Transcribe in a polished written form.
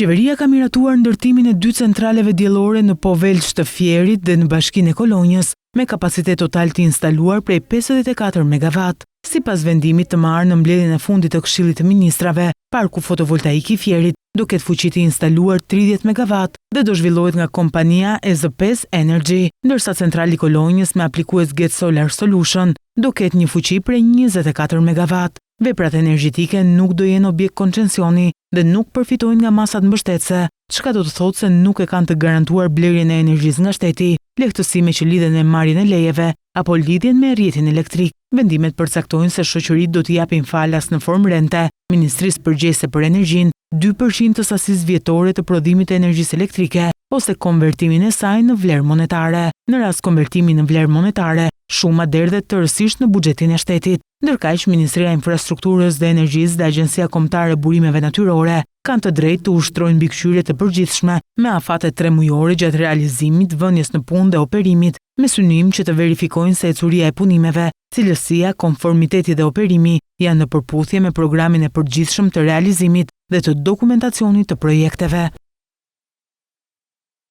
Qeveria ka miratuar ndërtimin e dy centraleve diellore në Povelç të Fierit dhe në Bashkinë e Kolonjës, me kapacitet total të instaluar prej 54 megavat. Sipas vendimit të marrë në mbledhjen e fundit të Këshillit të Ministrave, parku fotovoltaik i Fierit do ketë fuqi të instaluar 30 megavat dhe do zhvillohet nga kompania EZ5 Energy, ndërsa centrali i Kolonjës me aplikues Get Solar Solution do ketë një fuqi prej 24 megavat. Veprat energjetike nuk do jenë objekt koncensioni dhe nuk përfitojnë nga masat mbështetëse, çka do të thotë se nuk e kanë të garantuar blerjen e energjisë nga shteti, lehtësime që lidhen me marrjen e lejeve apo lidhjen me rrjetin elektrik. Vendimet përcaktojnë se shoqëritë do t'i japin falas në formë rente Ministrisë përgjegjëse për Energjinë 2% të sasisë vjetore të prodhimit të energjisë elektrike ose konvertimin e saj në vlerë monetare. Në rast konvertimi në vlerë monetare, shuma derdhet tërësisht në buxhetin e shtetit. Ndërkaq, Ministria e Infrastrukturës dhe Energjisë dhe Agjencia Kombëtare e Burimeve Natyrore kanë të drejtë të ushtrojnë mbikëqyrje të përgjithshme me afate tremujore gjatë realizimit, vënies në punë dhe operimit, me synim që të verifikojnë se ecuria e punimeve, cilësia, konformiteti dhe operimi janë në përputhje me programin e përgjithshëm të realizimit dhe të dokumentacionit të projekteve.